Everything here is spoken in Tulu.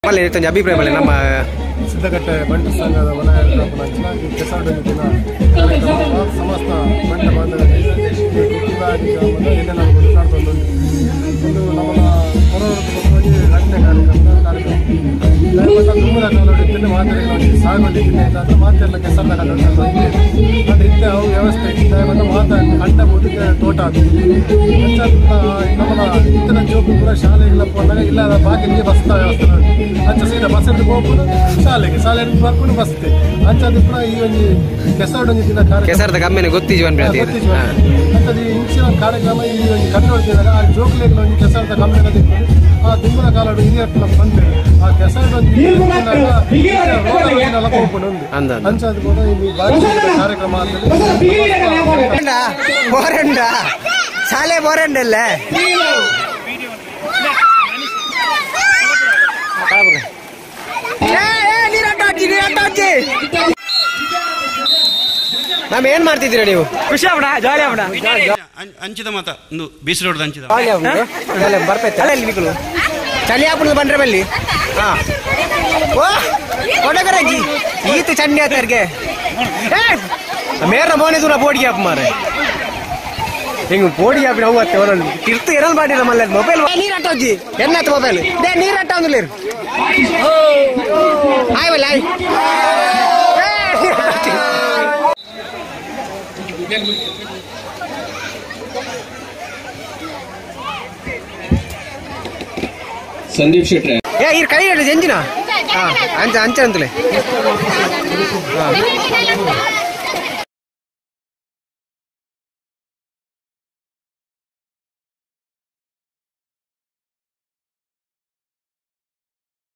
ಅಭಿಪ್ರಾಯ ಬಲ್ಲೆ ನಮ್ಮ ಸಿದ್ಧಕಟ್ಟೆ ಬಂಟ ಸಂಘದ ವಲಯ ಕೆಸರು ಸಮಸ್ತ ಬಂಟ ಬಾಂಧವರಿಗೆ ಒಂದು ನಮ್ಮ ಕೊರೋನಾ ಕಾರ್ಯಕ್ರಮ ತುಂಬ ಮಾತ್ರೆ ಸಾಗೊಂಡಿದ್ದೀನಿ ಅಂತ ಮಾತೆಲ್ಲ ಕೆಸರ ಇತ್ತೆ ಅವು ವ್ಯವಸ್ಥೆ ಇತ್ತೆ ಮಾತಾ ಕಂಡ ಮುದುಕೆ ತೋಟ ನಮ್ಮ ಇತ್ತಿನ ಜೋಕು ಕೂಡ ಶಾಲೆಗೆಲ್ಲ ಪೋನಾಗ ಇಲ್ಲ ಬಾಕಿಗೆ ಬಸ್ತ ವ್ಯವಸ್ಥೆ ಅಂಚ ಸೀದಾ ಬಸ್ ಹೋಗ್ಬೋದು ಶಾಲೆಗೆ ಶಾಲೆ ಬರ್ಕೊಂಡು ಬಸ್ತೆ ಅಂಚ ಕೂಡ ಈ ಒಂದು ಕೆಸರು ಒಂಜಿ ದಿನ ಕೆಸರದ ಕಮ್ಮಿನ ಗೊತ್ತಿಜಿ ಅಂತದ್ದು ಇಂಚಿನ ಕಾರ್ಯಕ್ರಮ ಈ ಒಂದು ಕಣ್ಣು ಆ ಜೋಕುಲೆಗಳ ಒಂದು ಕೆಸರದ ಕಮ್ಮಿನ ಆ ದುಂಬುದ ಕಾಲಡು ಹಿರಿಯಟ್ಲ ಬಂದು ಆ ಕೆಸರು ಅಂಚಾದ ಕೂಡ ಇಲ್ಲಿ ಭಾರಿ ಕಾರ್ಯಕ್ರಮ ಬೋರಂಡ ಶಾಲೆ ಬೋರಂಡಲ್ಲ ಮ್ಯಾಮ್ ಏನ್ ಮಾಡ್ತಿದ್ದೀರಾ ನೀವು? ಖುಷಿ ಆವಣ ಜಾಲಿ ಆವಣ ಅಂಚಿದ ಮಾತ ಒಂದು ಬೀಸ್ ರೋಡ್ ಅಂಚಿದ ಬರ್ಪೈತೆ ಚಳಿ ಆಪುನ ಬಂದ್ರೆ ಬಲ್ಲಿ ಹಾ ಓ ಕೊಡಗರಜ್ಜಿ ಈತ ಚಂಡಿ ಆತರ್ಗೆ ಮೇರ ಮೋನೆ ದೂರ ಬೋಡಿಗೆ ಆಪ್ ಮಾರೆ ಹಿಂಗ್ ಬೋಡಿಗೆ ಆಪಿನ ಹೋಗುತ್ತೆ ಒಂದೊಂದು ತಿರ್ತು ಎರಲ್ ಮಾಡಿಲ್ಲ ಮಲ್ಲ ಮೊಬೈಲ್ ನೀರು ಅಟ್ಟೋಜ್ಜಿ ಎನ್ನಾತು ಮೊಬೈಲ್ they ನೀರು ಅಟ್ಟ ಒಂದು ಆಯ್ ಬಲ್ಲ ಆಯ್ ಸಂದೀಪ್ ಶೆಟ್ರೆ ಏ ಈ ಕೈ ಹಿಡಿದು ಎಂಜಿನ ಹಾ ಅಂಚ ಅಂಚ ಅಂತಲೇ.